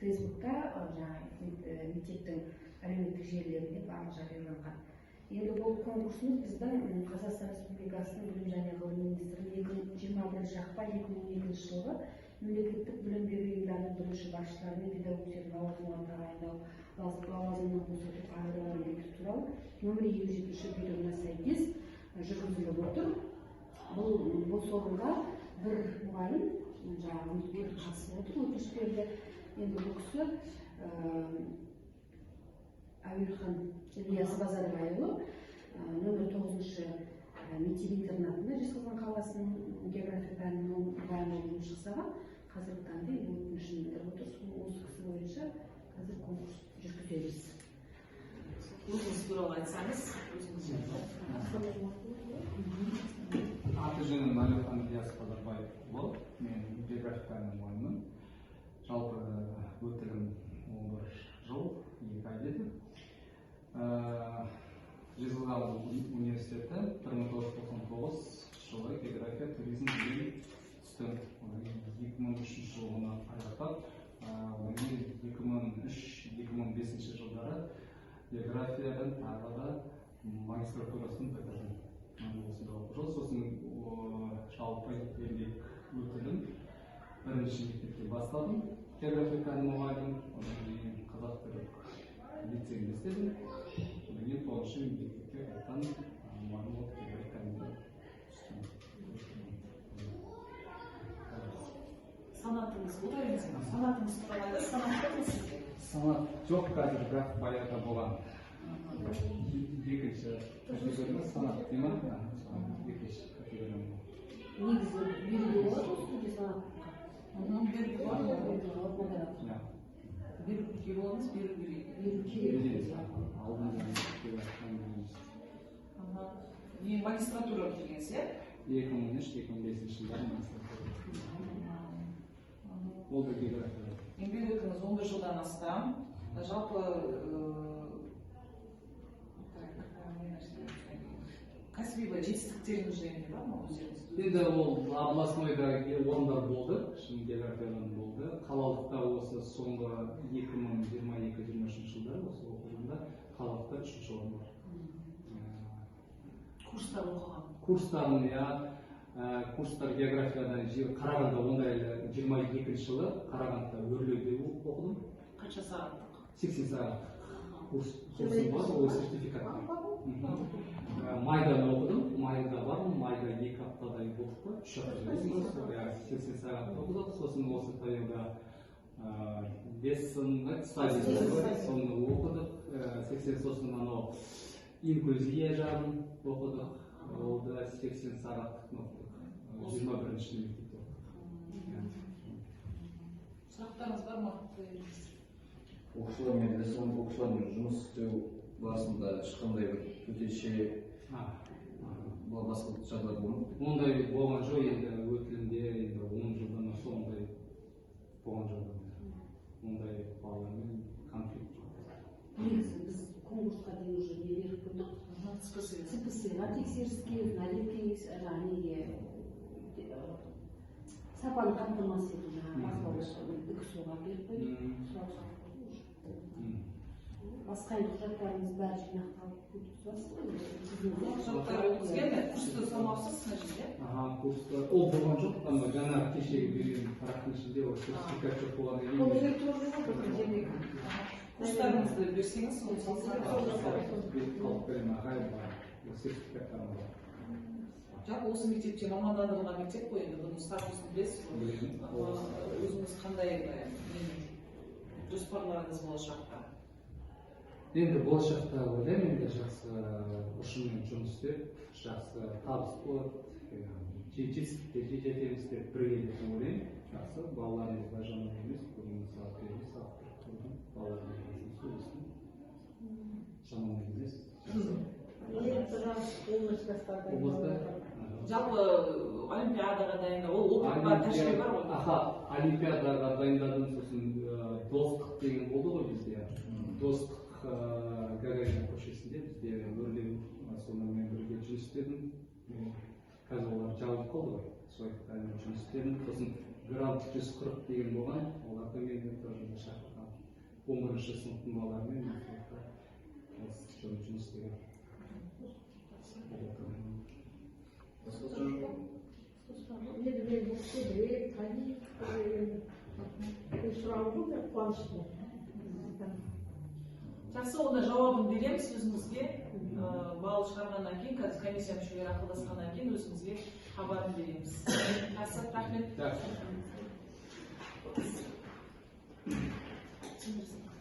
Фейсбукта, жаңағы мектептің әлеуметтік желілерінде барлық жарияланған. Енді бұл конкурсымыз біздің Қазақстан Республикасының Білім және ғылым министрінің 21 ақпан 2012 жылғы «Мемлекеттік білім беру ұйымдарының бірінші басшылары мен педагогтерін лауазымға тағайындау, лауазымынан босату қағидаларын бекіту туралы» нөмірі 57-ші бұйрығына сәйкес жүргізіліп отыр. Бұл бос орынға бір мұғалім, жаңағы үміткер қатысып отыр, өтініш берді. Енді бұл кісі Әуелхан Ілияс Базарбайұлы, нөмір 9-шы мектеп интернатында Жезқазған қаласының география пәнінің мұғалімі болып жұмыс жасаған. Қазіргі таңда енді өтінішін білдіріп отыр. Сол осы кісі бойынша қазір конкурс жүргіземіз. Өзіңіз туралы айтсаңыз, өзіңіз жайлы. Аты жөнім Әлихан Ілияс Базарбаевұлы, мен география пәнінің мұғалімімін. Жалпы өтілім 11 жыл 2 ай деді. Жезқазған университеті, 1999 жылы география туризм деген түстім. Одан кейін 2003 жылы оны аяқтап, одан кейін 2003-2005 жылдары географиядан тағы да магистратурасын бітірдім. Осында оқу жыл. Сосын жалпы еңбек өтілім бірінші мектепте бастадым, география пәні мұғалім. Одан кейін қазақ түрік лицейінде істедім. Одан кейін тоғызыншы мектепке қайтадан мұғалім болып география пәнінде түстім. Санатыңыз, одан санатыңыз туралы айтыңыз. Санат бар ма сізде? Санат жоқ қазір, бірақ баяғыда болған. Екінші категория санат дей ма? Екінші категория. Негізі беруге болады осы түрде санатқа. Беруге болады ма? Беруге болады награда. Иә. Беруге болады емес, беру керек. Беру керек. Береміз. Алдын береміз. Не, магистратура бітіргенсіз, иә? 2003-2005 жылдары магистратура. Ол да география. Еңбек өтіліңіз 11 жылдан астам. Жалпы так, не нәрсе кәсіби былай жетістіктеріңіз жайында бар ма өздеріңіз? Енді ол областнойда орындар болды, шын географиядан болды. Қалалықта осы соңғы 2022-23 жылдары, осы оқу жылында қалалықта үшінші орын бар. Курстар оқыған? Курстарын, иә, курстар географиядан Қарағанда, ондай 22-жылы Қарағандыда Өрлеуде оқыдым. Қанша сағаттық? 80 сағаттық курс, курсым бар, ол сертификат. Майдан оқыдым, майда бармын, майда 2 аптадай оқыдық па, 3 апта дейміз ба, иә, 80 сағат оқыдық. Сосын осы таяуда lesson studies ғой, соны оқыдық, 80. Сосын анау инклюзия жағын оқыдық, ол да 80 сағаттық оқыдық. 21-ші мектепте оқыдық. Иә. Сұрақтарыңыз бар ма? Оқушылармен, оқушылармен жұмыс істеу барысында ешқандай бір төтенше басқа жағдайлар болмады? Ондай болған жоқ. Енді өтілімде енді 10 жылдан аса ондай болған жоқ, ондай балалармен конфликт жоқ. Негізі біз конкурсқа дейін уже не беріп қойдық. ЦПС. ЦПС-ға тексеріске, наряд кеңес, жаңағы неге, сапаны қамтамасыз ету жаңағы бақылау КСО-ға беріп қойдық. Сұрақ салып қойдық уже. Басқа енді құжаттарымыз бәрі жинақталып өткізіп жатсыз ғой енді сіздің. Құжаттар өткізген, курсты салмапсыз мына жерде. Аха, курста ол болған жоқ. Ана жаңа кешегі берген парақтың ішінде ол сертификат жоқ болғаннан Ол кейін. электронный ғой, біздің жердегі. Курстарыңызды берсеңіз, ол салсақ. Алып беремін, ағай, бар, ол сертификаттарым бар. Жалпы осы мектепте мамандандырылған мектеп қой, енді бұның статусын білесіз ғой. Білемін. Өзіңіз қандай жоспарларыңыз болашақта? Енді болашақта ойлаймын, енді жақсы ұжыммен жұмыс істеп, жақсы табыс болады, жетістікке жетеміз деп бірге деп ойлаймын. Жақсы, балаларымыз да жаман емес. Бүгін мысалы береміз, сабақ көрдім, балаларыммен сөйлестім, жаман емес, жақсы. Облыс жастарда. Облыста. Жалпы олимпиадаға дайындау, ол опыт бар, тәжірибе бар ғой. Аха, олимпиадаға дайындадым. Сосын Достық деген болды ғой бізде, Достық, Гагарина көшесінде бізде Өрлеу, сонымен бірге жұмыс істедім. Мен қазір олар жабылып қалды ғой, сол жақта жұмыс істедім. Сосын грант 140 деген болған, оларды мені тоже шақырған. 11 сыныптың балаларымен мектепте жұмыс істеген. Басқа сұрақ жоқ па? Енді мен бұл кісі білемін, танимын. Енді мен сұрағым жоқ, мен қуаныштымын. Жақсы, онда жауабын береміз өзіңізге. Балл шығарғаннан кейін, қазір комиссия мүшелері ақылдасқаннан кейін өзіңізге хабарын береміз. Жақсы, рахмет. Жақсы. Түсіндірсің ба?